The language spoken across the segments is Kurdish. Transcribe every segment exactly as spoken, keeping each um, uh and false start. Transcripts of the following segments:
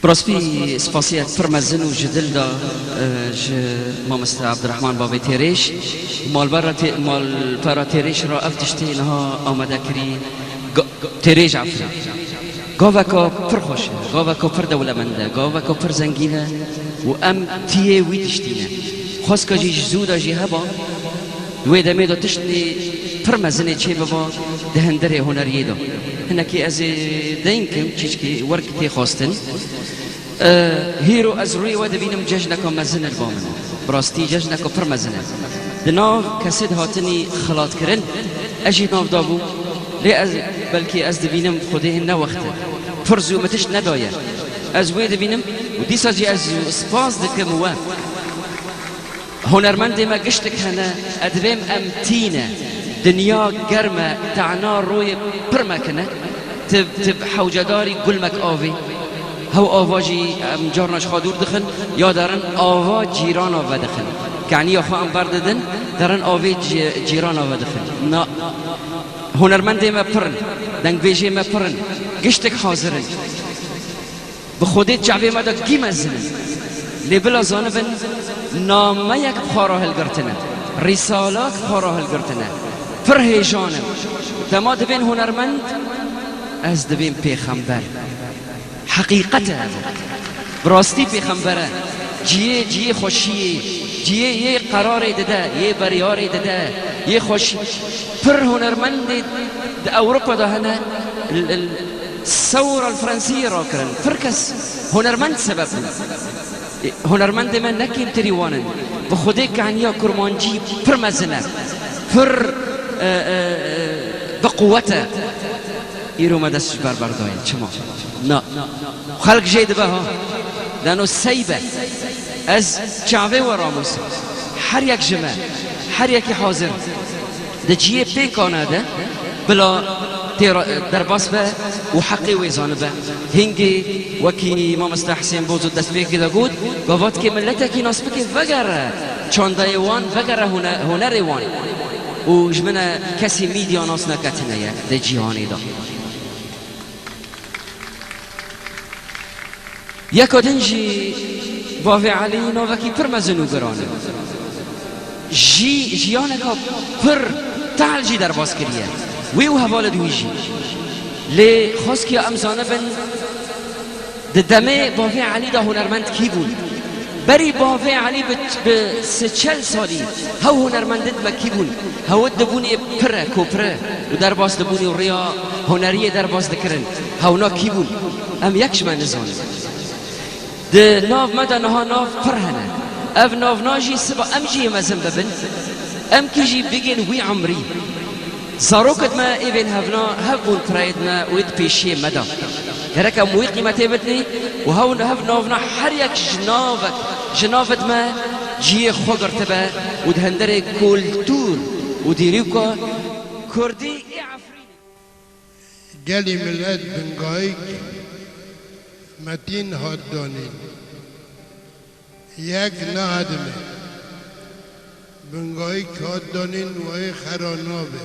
Bi rastî spasiyek pir mezin û ji dil de, e, ji mamoste Abdurrahman Bavê Têrêş û malbera Tê-, malpera Têrêş re ev tiştê niha amade kirî. Ga-, Têrêj Efrîn. Gaveka pir xweş e, gaveka pir dewlemend e, gaveka pir zengîn e û em tiyê wî tiştî ne. Xwestka jî ji zû de jî heba, di wê demê de tiştê pir mezinê çê biba di hundirê huneriyê de. Hinekî ez ê deyn kim, çîçkî werk tê xwestin. E, hîro ez rûyê we dibînim cejneka mezin li ba min. Bi rastî cejneka pir mezin e. Di nav kesê de hatinî xilatkirin, ez jî nav dabûm. Lê ez, belkî ez dibînim Xwedê hin ne wext e. Pir zû min tişt nedaye. Ez wê dibînim û dîsa jî ez spas dikim we. Hunermendê me giştik hene, ez divêm em tîne. Dinya germ e, tana royê pir mekine. Tu, tu hewcedarî gulmek avê. Hew ava jî em carna ji xwe dûr dixin, ya derin ava cîrana vedixin. Keniya xwe em berdidin, derin avê cî-, cîrana vedixin. Na, hunermendê me pir in, dengbêjê me pir in, giştik hazir in. Bi Xwedê çavê me de kî mezin in. Lê bila zanibin, nameyek bi xwe re hilgirtine. Rîsalak bi xwe re hilgirtine. Pir hêjan in. Dema dibên hunermend, ez dibêm pêxember. Heqîqet e ev. Bi rastî pêxember e. Ciyê, ciyê xweşiyê, ciyê yê qerarê dide, yê beryarê dide, yê xweşî. Pir hunermendê di Ewropa de hene, l-, l-, Sewra li Fransiyê rakirin. Pir kes hunermend sebeb bûn. E, hunermendê me ne kêmtirî wan in. Bi Xwedê keniya kurmancî pir mezin e. Pir, e, e, e, bi quwet e. Îro me dest ji ber berdaye. Çima? Na. Xelk jê dibe ha. Dano sey be. Ez çavê we ramûsim. Her yek ji me, her yekî hazir. Di cihê pêkane de bila tê ra-, derbas be û heqê wê zanibe. Hingê wekî mamoste Hisên Bozo destpêkê de got, gava dikê miletekî nas bike vegere çandeyê wan, vegere hune-, hunerê wan. Û ji min e kesî mîdya nas neke tune ye di cîhanê de. Yeka din jî Bavê Elî navekî pir mezin û giran e. Jî jiyaneka pir tehl jî derbas kiriye. Wî û hevalên wî jî. Lê xwestiya em zanibin, di demê Bavê Elî de hunermend kî bûn? Berî Bavê Elî bi, bi sê çel salî hew hunermendin me kî bûn? Hewit dibûnê pire, kopire û derbas dibûnê û rêya huneriyê derbas dikirin. Hewna kî bûn? Em yek ji me nizanin. Di nav me de niha nav pir hene. Ev navna jî siba em jî yê mezin bibin, em kî jî bigên wî emrî. Zarokêt me ê bên hevna hev bûn pirayêt me û ê di pêşiyê me de. Gerek em wî qîmetê bidinî û hew, hev navna her yek ji navek, ji navêt me ciyê xwe girtibe û di hundirê kultûr û dîrûka kurdî ê Efrînê. Gelî milet bingayîk metîn hat danîn. Yek nehedime. Bingayîk hat danîn wayê xera nabe.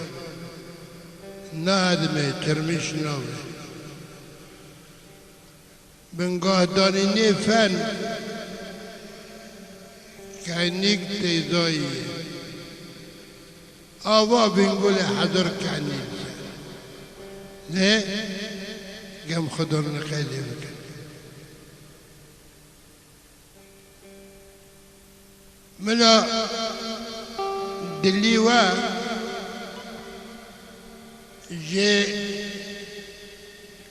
Nehedime çirmîş nabe. Bingahdanînê fen keynîk teyzayî ye. Ava Bîngulê hezir keynîk ye. Lê gem xwe dor niqeydê bikin. Mila dilî we ji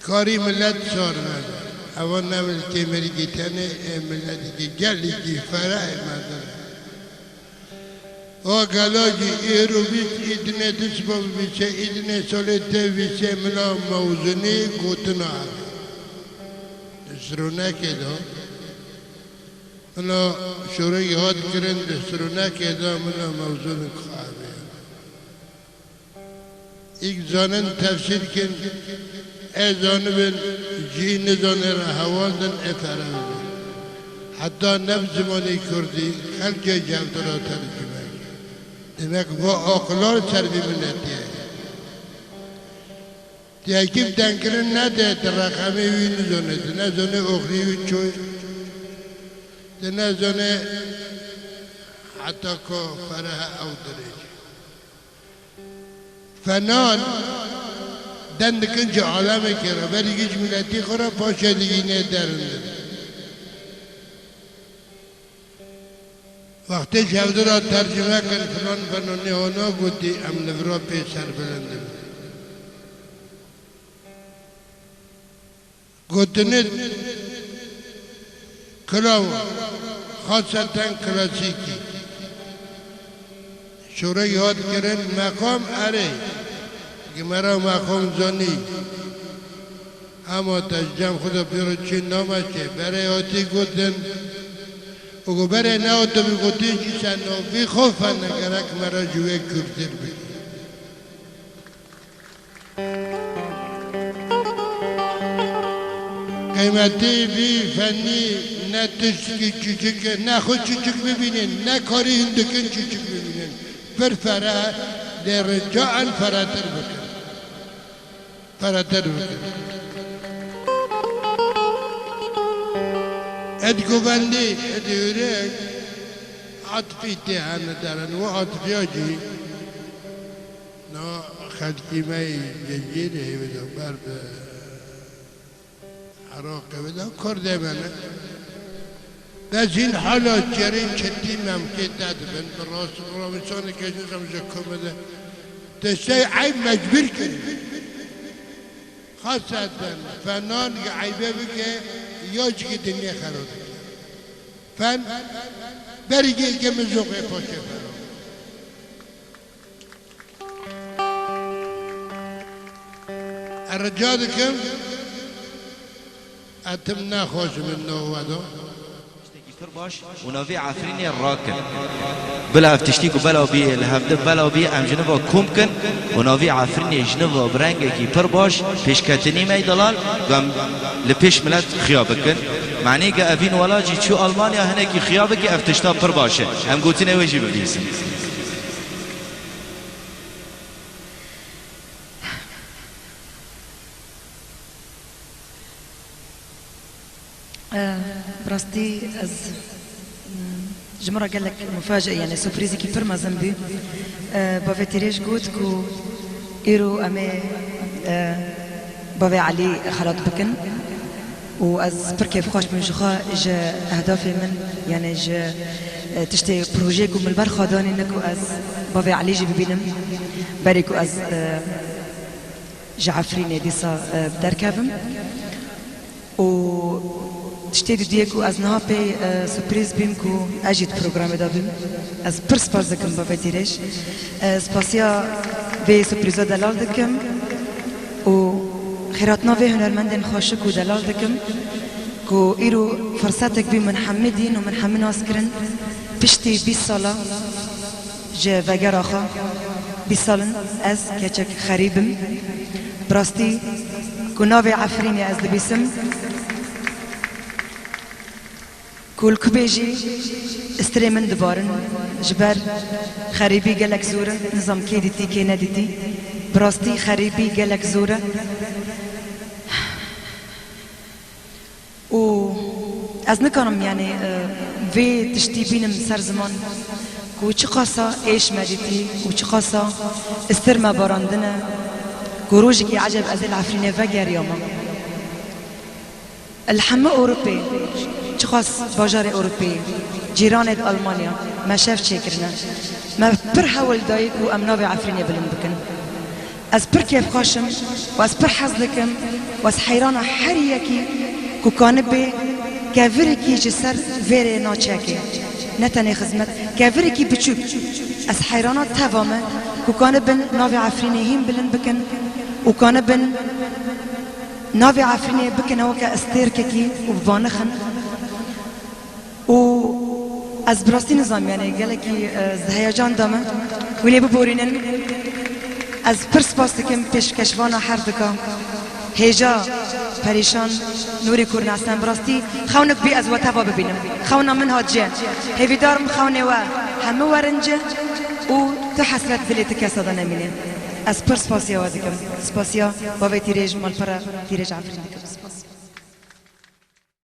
karî milet sar nebe. Ewa ne milkê mirgî tenê, ê miletikî gelîkî ferehê mezin e. O gela jî êro bîst, îdinê du siba bivîse, îdinê solê tê vîsê mila mewzûnî gotina ev. Di sirûnekê de Mila şorek hat kirin di sirûnekê de mila mewzûn xabiye. Îk zanin tefsîr kin, ê zanibin jî nizanê re heval din ê fere bibin. Heta nev zimanê kurdî xelkê cevdira tercüme kir. Demek va aqilar ser vî miletî ye. Yekî bi dengkirin nede, tu reqemê wî nizane, tu nezane oxirî wî çi ye, tu nezane heta ku ferihe ew dirêj. Fenan den dikin ji alemekê re, berî ji miletî xwe re, paşê digîne derindin. Wextê ji hevdira tercime kin filan fenonê hona gotî, em li vira pê serbilind in. Gotinê kilaw, xaseten klasîkî. Şorekî hat kirin, meqam erê, gi me re meqam zanî. Hema te ji cem xwe de pêro çî nameşe, berê hatî gotin, û ku berê nehatibî gotin jî se navî xwe fene gerek me re ji wê kûrtir bikî. Qîmetê vî fenî ne tiştkî çûçik e, ne xwe çûçik bibînin, ne karî hindikin çûçik bibînin. Pir fere, lê rica en feretir bikin. Feretir bikin. Ed govendî, ed hûrek, atfî tê hene derin. Û atfiya jî na xelkî me yê Cizîrê hêvî de ber bi Iraqê wê de Kurdê me ne. Dezîn hala çêrên çetî memkê te dibin, bi rast ramisanê ke nizam ji ku me de. Te şey eyb mecbur kirin. Xaseten fenan gi eybe bike, ya jî gi dinyê xero dike. Fen berî gi ke min zoqê paşê fenan. Ez rica dikim, etim nexweş min nava do. Tiştekî pir baş û navê Efrînê rakin. Bila ev tiştî ku bela bî li hevdi bela bî em ji niva kom kin û navê Efrînê ji niva bi rengekî pir baş pêşketinî me delal ku em li pêş milet xiya bikin. Manî ge evîn wela jî çû Almanya hinekî xiya bike ev tişta pir baş e. Em gotinê wê jî bibîsin. Eh, bi rastî ez, mm, ji min re gelek muface, yani surprîzekî pir mezin bû. Eh, bavê Tîrêj got ku îro em ê, eh, bavê Elî xelat bikin. Û ez pir kêfxweş bûm ji xwe, ji ehdafê min, yani ji, eh, tiştê projeyê ku min li ber xwe danî ne ku ez bavê Elî jî bibînim, berê ku ez, eh, ji Efrînê dîsa, eh, derkevim. Û tiştê didiyê ku ez niha pê, eh, surprîz bîm ku ez jî di programê de bim. Ez pir spas dikim bavê Tîrêj. Eh, spasiya vê surprîza delal dikim. Û xêrhatina vê hunermendên xweşik û delal dikim ku îro firsetek bî min hemî dîn û min hemî nas kirin. Piştî bîst sala ji vegera xwe, bîst sal in ez keçek xerîb im. Bi rastî ku navê Efrînê ez dibîsim, ku li ku bê jî stirê min dibarin, ji ber xerîbî gelek zor e, nizam kê dîtî, kê nedîtî. Bi rastî xerîbî gelek zor e. Û ez nikarim, yani, e, vê tiştî bînim ser ziman, ku çiqasa êş me dîtî û çiqasa stir me barandine, ku rojekî ecêb ez ê li Efrînê vegeriyama. Li hemû Ewropê, çiqas bajarê Ewropê, cîranê di Almanya, me şev çêkirine. Me pir hewl dayî ku em navê Efrînê bilind bikin. Ez pir kêfxweş im û ez pir hez dikim û ez heyrana her yekî ku kanibê kevirekî ji ser vê rê naçekê. Ne tenê xizmet, kevirekî biçûk. Ez heyrana teva me ku kanibin navê Efrînê hîn bilind bikin û kanibin navê Efrînê bikine weke stêrkekî û bivanixin. Û ez bi rastî nizam, yani gelekî, e, ji heyecan de me. Hûn ê biborînin. Ez pir spas dikim pêşkeşvana her dika. Hêja, perîşan, Nûrî Kurnaslan, bi rastî xewnek bî ez we teva bibînim. Xewna min hat ce. Hêvîdar im xewnê we hemû werin ce û tu hesret dilê ti kesa de nemîne. Ez pir spasiya we dikim. Spasiya bavê Tîrêj, malpera Tîrêj Efrîn dikim.